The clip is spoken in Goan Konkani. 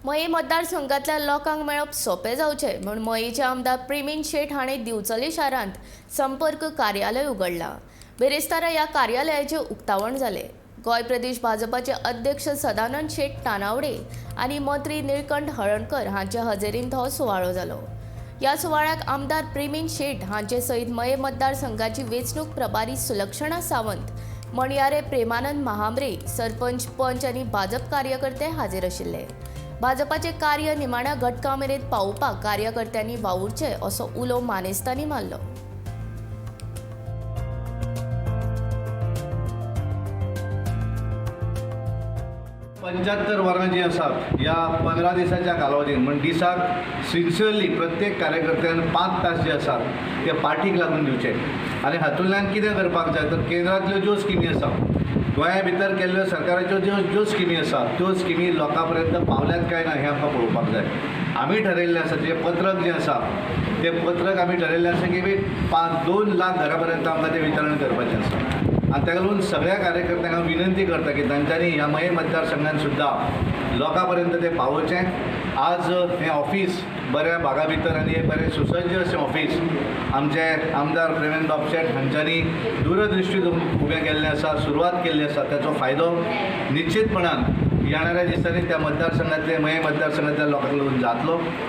मये मतदारसंघांतल्या लोकांक मेळप सोंपें जावचें म्हूण मयेचे आमदार प्रेमेंद शेट हांणी दिवचले शारांत संपर्क कार्यालय उगडलां. बिरेस्तारा ह्या कार्यालयाचें उक्तावण जालें. गोंय प्रदेश भाजपाचे अध्यक्ष सदानंद शेट तानावडे आनी मंत्री निळकंठ हळर्णकर हांचे हजेरींत हो सुवाळो जालो. ह्या सुवाळ्याक आमदार प्रेमेंद शेट हांचे सयत मये मतदारसंघाची वेंचणूक प्रभारी सुलक्षणा सावंत, म्हणयारे प्रेमानंद महांब्रे, सरपंच, पंच आनी भाजप कार्यकर्ते हाजीर आशिल्ले. भाजपाचे कार्य निमाण्या घटका मेरेन पावोवपाक कार्यकर्त्यांनी वावुरचें असो उलो मानेस्तांनी मारलो. 75 वरां जीं आसात ह्या 15 दिसाच्या कालावधीन, म्हण दिसाक सिन्सियरली प्रत्येक कार्यकर्त्यान 5 तास जे आसात ते पार्टीक लागून दिवचे. आनी हातूंतल्यान कितें करपाक जाय तर केंद्रांतल्यो ज्यो स्किमी आसा, गोंया भितर केल्ल्यो सरकाराच्यो ज्यो ज्यो स्किमी आसा त्यो स्किमी लोकां पर्यंत पावल्यात काय ना हें आमकां पळोवपाक जाय. आमी ठरयल्लें आसा, जें पत्रक जें आसा तें पत्रक आमी ठरयल्लें आसा की 2 लाख घरा पर्यंत आमकां तें वितरण करपाचें आसा. आनी ताका लागून सगळ्या कार्यकर्त्यांक हांव विनंती करता की तांच्यांनी ह्या मये मतदारसंघान सुद्दां लोकां पर्यंत तें पावोवचें. आज हें ऑफीस बऱ्या भागा भितर आनी हें बरें सुसज्ज अशें ऑफीस आमचे आमदार प्रेमेंद बाब शेट हांच्यांनी दूरदृश्टी दवरून उबें केल्लें आसा, सुरवात केल्ली आसा. ताचो फायदो निश्चितपणान येणाऱ्या दिसांनी त्या मतदारसंघांतले, मये मतदारसंघांतल्या लोकांक लागून जातलो.